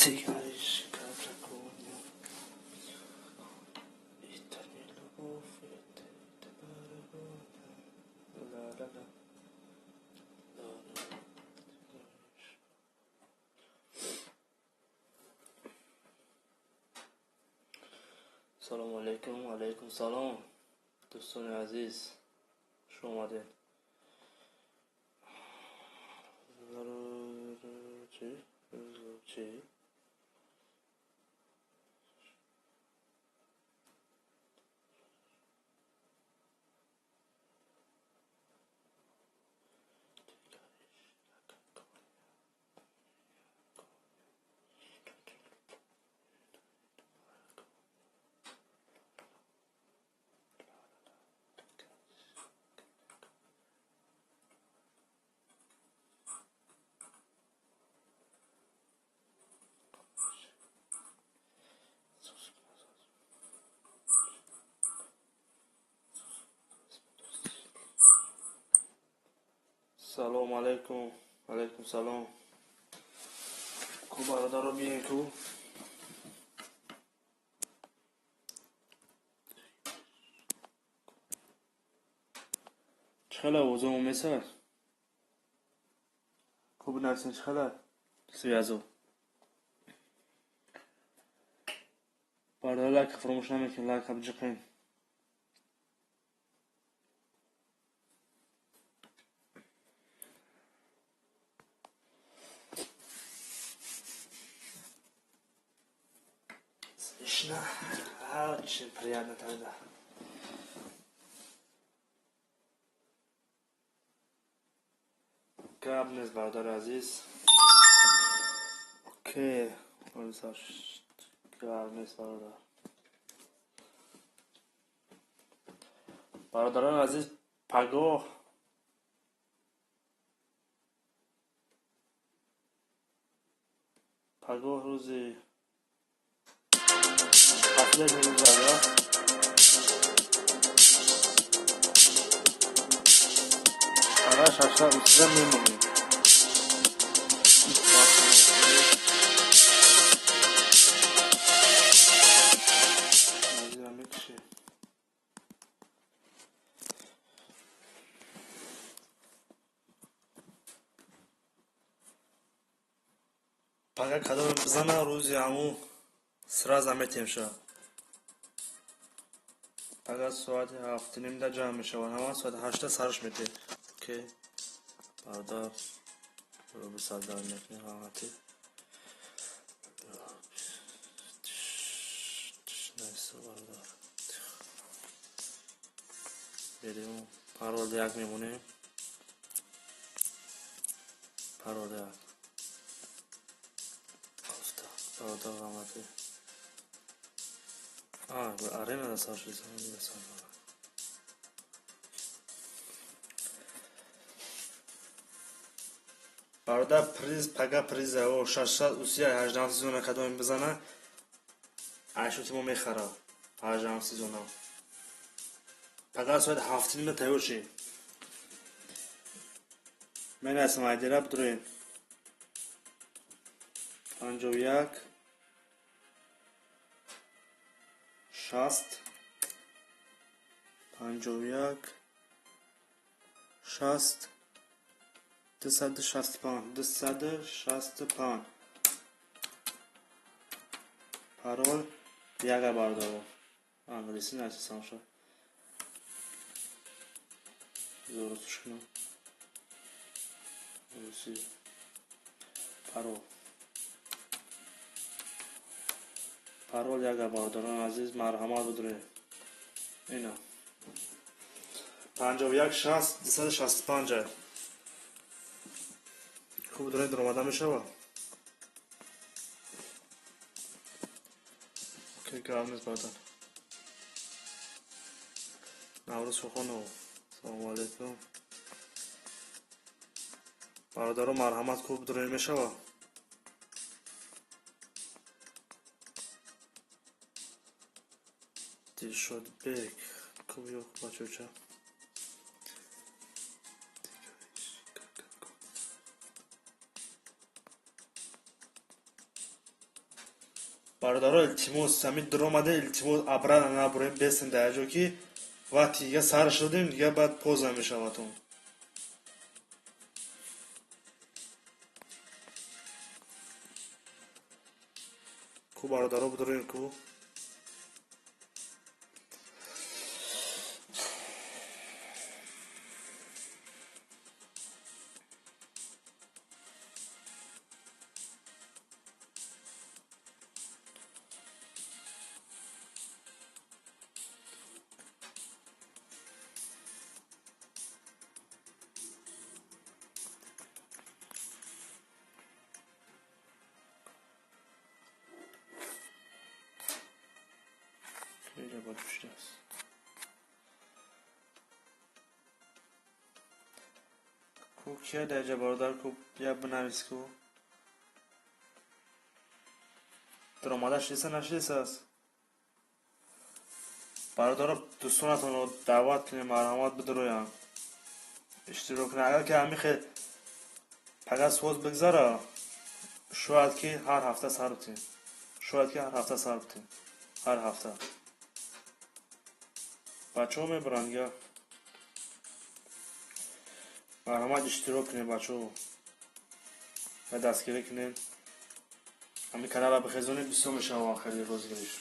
Ты горишь, как огонь. Это не любовь, это барабан. Ла-ла-ла. Ла-ла. Ты горишь. Салом алейкум, алейкум салом. Дӯстони азиз, хуш омадед. Чӣ? Чӣ? Салом алейкум, алейкум салом. Ку бародаро биен ку. Чӣ хела овозамо месар? Ку бинависен чӣ хела связо. Бародар лайк фаромӯш намекунед, лайка биҷиқен. Слышно? Очень приятно тогда. Гап нест, бародари азиз. Окей, гап нест, бародар. Бародарони азиз, пагоҳ рӯзи последний рӯз, пага шашта усида мемонем. Азира мекушем. Пага кадом бизана рӯзи ҳамун сразу метем ша. Пага соати 7:30 ҷамъ мешавад, ҳама соати 8 сарш метем. Окей, бародар, рӯби сардар мекунем ҳамати. Бародар. Берем парол як мемонем. Парол як. Кофта, бародар ҳамати. Арена сар шуд. Бародар приз, пага приз о 600 усия 18 сезона кадом бизана, айшути мо мехара 18 сезона. Пага соати 7:30 тайёр ши. Менасам айдира бидроем. 51 60 51 60 265 265. Парол яга бародаро. Англиси насисам ша. Зурус кунам. Руси. Парол. Парол яга бародарон азиз, марҳамат бидроем. Ина. 51 60 265. Хуб дорои даромада мешавад. Окей, гап нест бародар. Наврӯз Шохонов, салому алейкум. Бародаро марҳамат хуб дорои мешавад. Дилшодбек, куб ёқ бачоча. Бародаро, илтимос, ҳамин дуромада, илтимос, обратно набурем, бесен дар ҷо ки вақти дига сар шудем, дига баъд поза мешавадон. Ку бародаро, бидурем ку. Ку кия дар бародар, ку я бинавис ку. Дуромада шидеса нашидесааст? Бародаро, дӯстонатонро даъват кунем, марҳамат, бидуроянд, иштирок кунед. Агар ки ҳамин хел пага соз бигзара, шояд ки ҳар ҳафта сар битем. Шояд ки ҳар ҳафта сар битем. Ҳар ҳафта. Бачаҳо мебаранд дига. Марҳамат, иштирок кунед, бачаҳо. Ва дастгирӣ кунед. Ҳамин каналро бихезонед, бисёр мешавад хеле розыгрыш.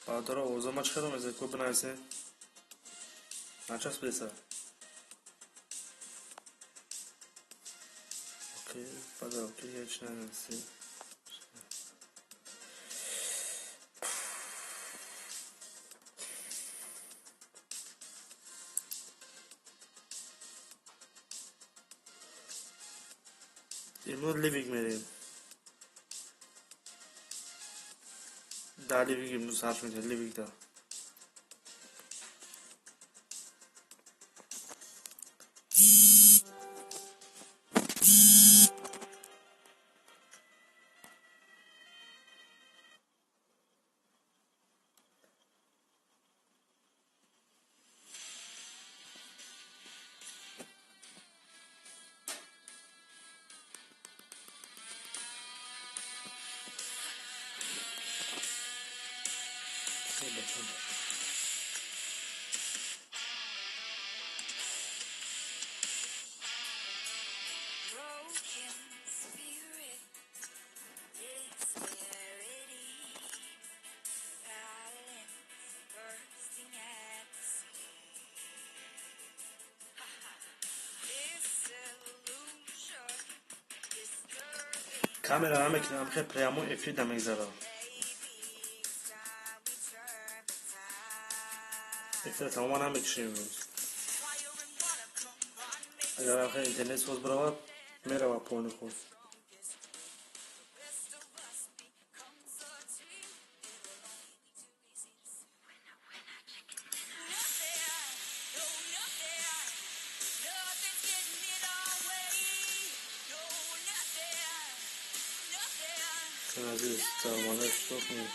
Бародаро, овозома чӣ хел омезад? Ку бинависед. Начасписа. Окей, бада окей, ҳеч нанависед. Имрӯз Ливик мерем. Дар Ливик имрӯз ҳарф мезанем, Ливикда. Камера намекунам, хел прямой эфир да мегзарам. Эфир тамоман намекушем имрӯз. Агар хел интернет соз биравад, меравад поёни худ. Азиз, даромада иштирок кунед.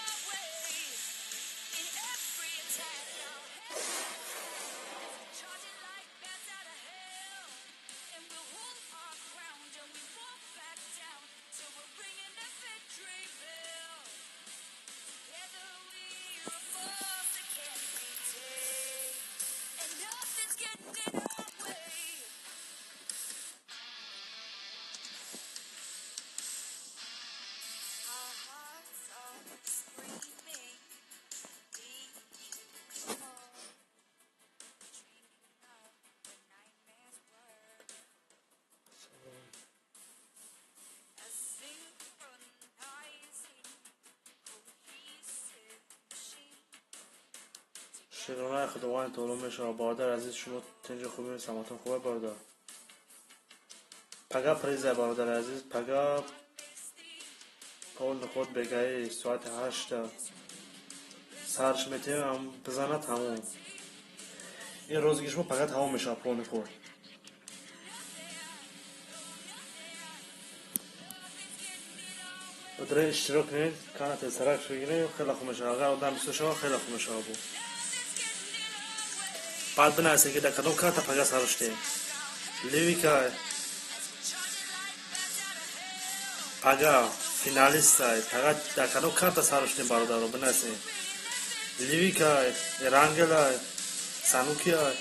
شکرانه خداوند تعالی میشه. برادر عزیز، شما تنج خوبی، سلامتون خوبه برادر. پگا پریزه برادر عزیز، پگا پول خود بگای ساعت 8. Сарш метем, бизана тамом. Ин розыгрыш мо пага тамом мешавад полный ход. Бадре иштирок кунед, кана тезтарак бигиред, хеле хуб мешавад. Агар одам бисёр шавад, хеле хуб мешавад. Баъд бинависед, ки дар кадом карта пага сар шудем. Ливика пага финалистай. Пага дар кадом карта сар шудем, бародаро, бинависед. Ливика, Эрангела, Санукия.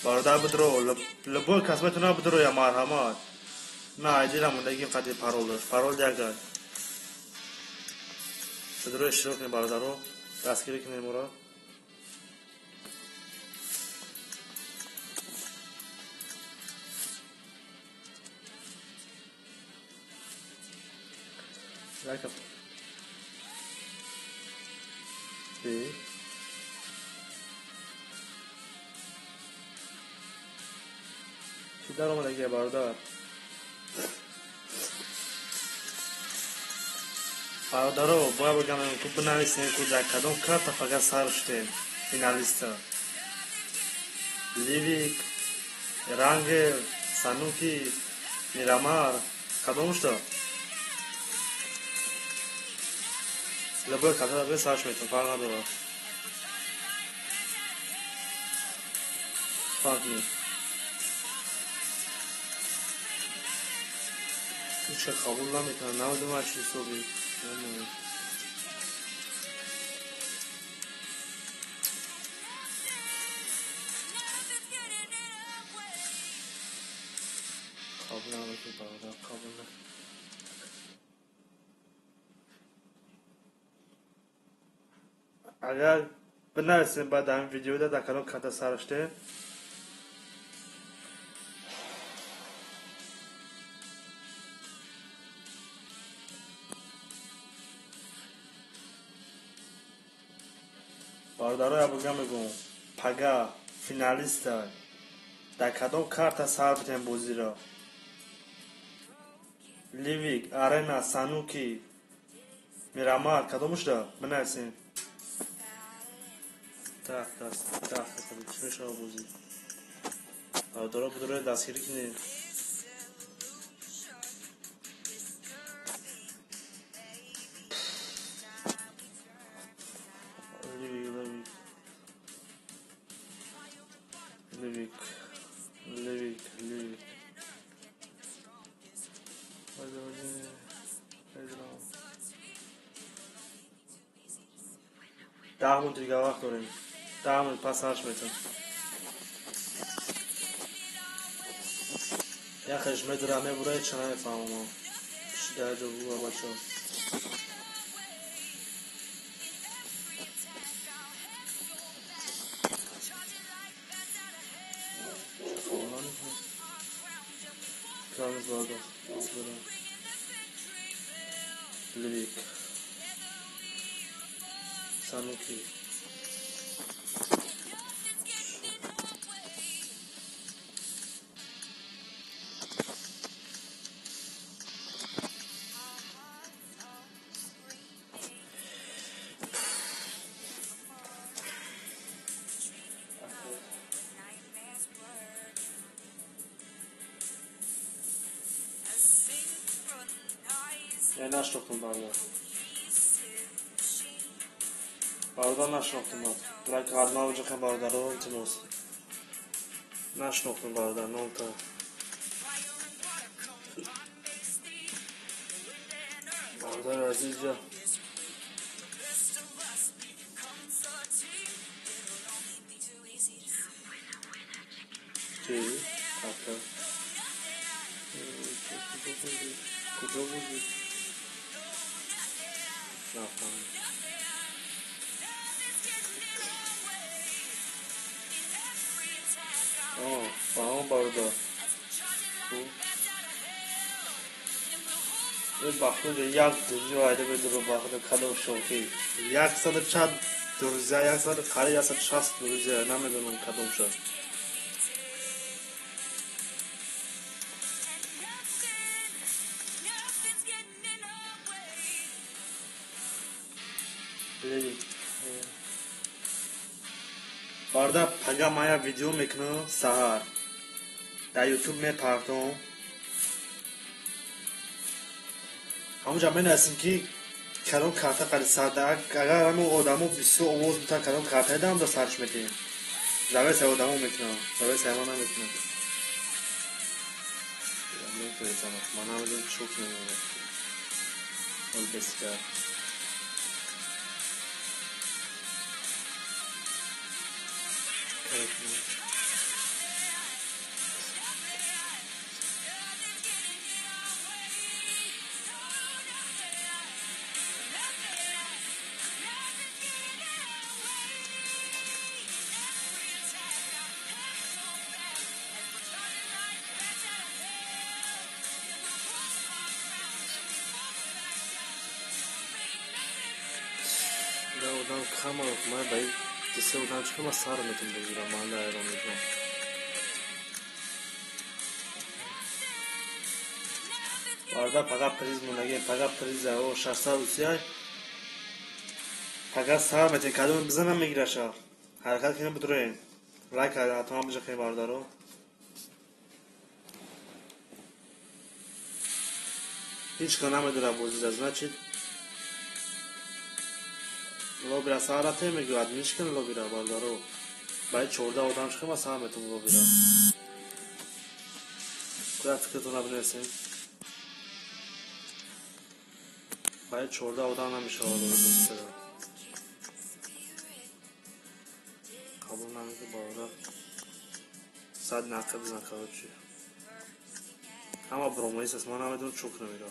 Бародар бидро, любой кас метавонад бидро, я марҳамат. На айдира мондагим қади парол. Парол ягар. Бидро иштирок кунед, бародаро, дастгирӣ кунед моро. Лайк Б. Чӣ даромадагия, бародар? Бародаро, бояд бигам, ку бинависем, ку дар кадом карта фақат сар шудем финалиста. Ливик, Рангел, Сануки, Мирамар, кадомушта? Любой карта бе сарш метавон, фарқ надорад. Фарқ нест. Ҳеч қабул намекунад, намедонам чӣ ҳисоби. Қабул намекунад, бародар, қабул намекунад. Агар бинависем баъд ҳамин видеода дар кадом карта сар шудем. Бародаро, я бигам мегӯм, пага финалиста. Дар кадом карта сар битем бозиро? Ливик, Арена, Сануки, Мирамар, кадомушда? Бинависем. Так, даст, так, чӣ мешавад бозӣ? Бародаро, бидро дастгирӣ кунед. Ливик, Ливик, Ливик, Ливик. 10 минут дига вақт дорем. 10 минут пас сарш метавон. Яхеш медура мебура, ҳеч намефаҳмам. Чӣ дар ҷо буга, бачаҳо. Ливик, Сануки. Я нашинохтам, бародар. Бародар, нашинохтам. Лайк ҳадма уҷака, бародаро, илтимос. Нашинохтам, бародар, нолта. Бародари азизҷа. Чӣ? Карта. Куҷо будӣ? Нафаҳмидам. Фаҳмам, бародар. Бахтуҷа як дунё айда медуро, бахту кадом шохӣ. 100 чанд друзья, 100 қариб 160 друзья, намедонам кадомша. Барда пага мая видео мекунам саҳар. Дар YouTube мепартом. Ҳамонҷа менависем ки кадом карта қади сарда. Агар ҳамон одамо бисёр овоз бутан кадом картаи дам да сарш метиҳем. Завеса одамо мекунам, завеса ман намекунам. Ман намедонам чӣ кунам. Ол беска. Одам кама ман ба дисе одам чӣ ма сар метум бозира ман ҳайрон мекунам. Барда пага приз мондаги, пага приза о 631. Пага сар метем, кадом бизанам мегираша. Ҳаракат кунем бидуроем. Лайк ҳатман биҷахем бародаро. Ҳеҷ кас намедонад бозида, значит лобира сарате мегӯяд, мишкин лобира бародаро. Баъд 14 одам чӣ ма сар метум лобира. Куя фикртона бинесем. Баъд 14 одам намешавад лобира. Қабул намекунад бародар. Сад наққа бизан короче. Ҳама бромоист аст, ман намедонам чӣ кунам иро.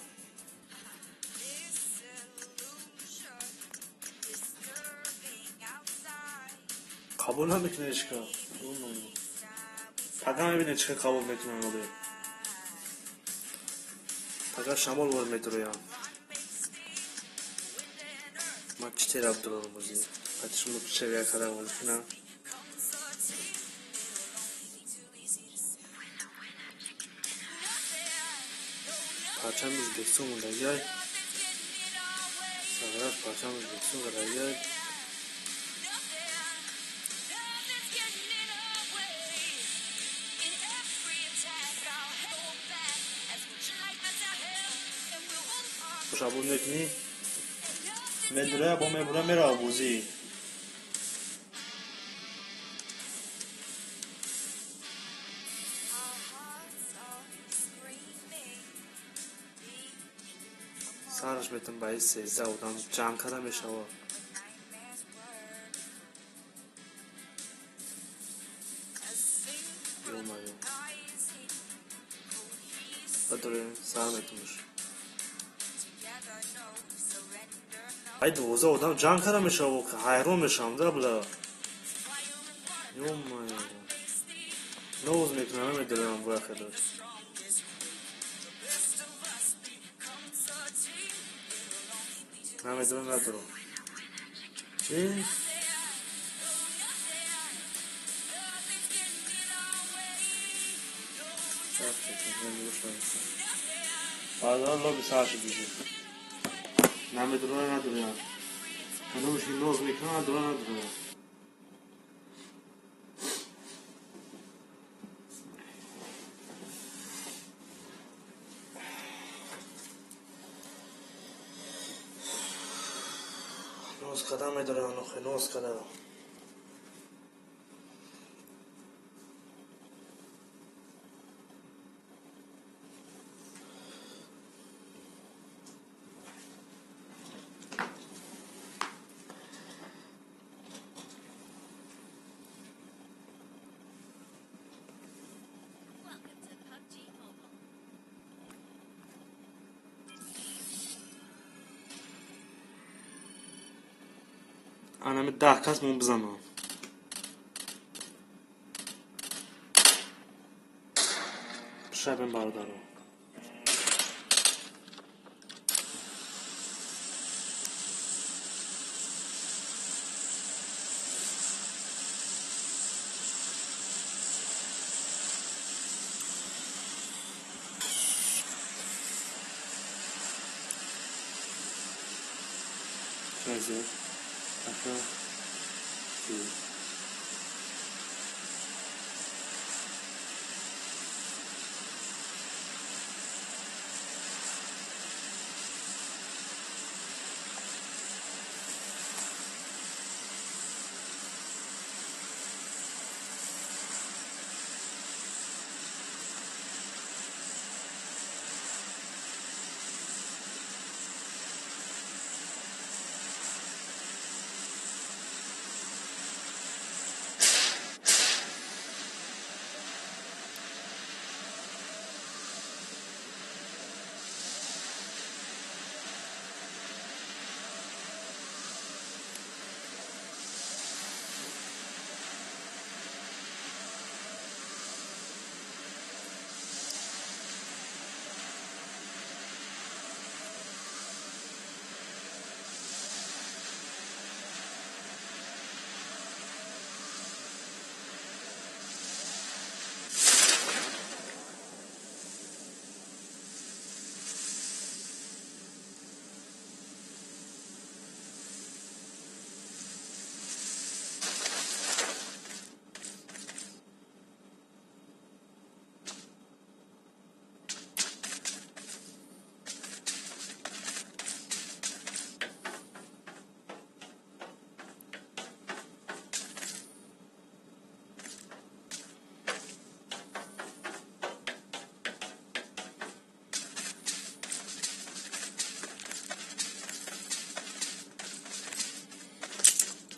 Қабул намекунад ҳеҷ кас. Пага мебинед чӣ хел қабул мекунанд лоби. Пага шамол бор медуроям. Ман чӣ тера бидурам бозӣ? Қати шумо чевия карда бозӣ кунам. Парчами Ӯзбекистон мондагиай. Сараш парчами Ӯзбекистон задагиай. Шабул мекунӣ, медуроя, бо мебура мерава бозӣ. Сараш метам ба ин 13 одам ҷамъ карда мешавад. Ё-моё. Бадуроем, сар метамуш. Ай 12 одам ҷанг карда мешавад, ҳайрон мешавам да бла. Ё-моё. Новоз мекунам, намедонам бояд хеле. Намедонам надорам. Чӣ? Баъдан лоби сарши бижем. Намедонам надорам. Кадомаш ки ноз мекунам, надорам надорам. Ноз када медорам, охе, ноз када. Анами 10 кас мон бизанам. Шабем бародаро. Чайзе. Аха.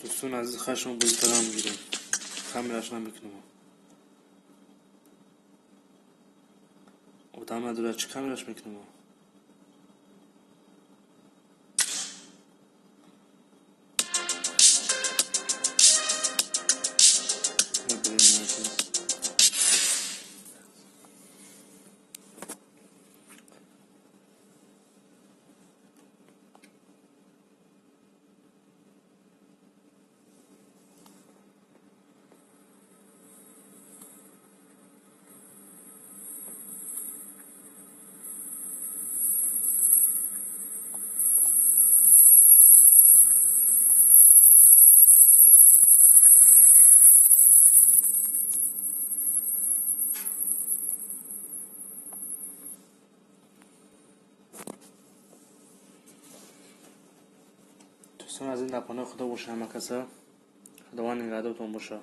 Дӯстони азиз, хашмо бозӣ кардан мегирем. Камераш намекунем. Одам надорад, чӣ камераш мекунем? Дӯстон азиз, дар паноҳи Худо боша ҳама каса. Худованд нигаҳдортон боша.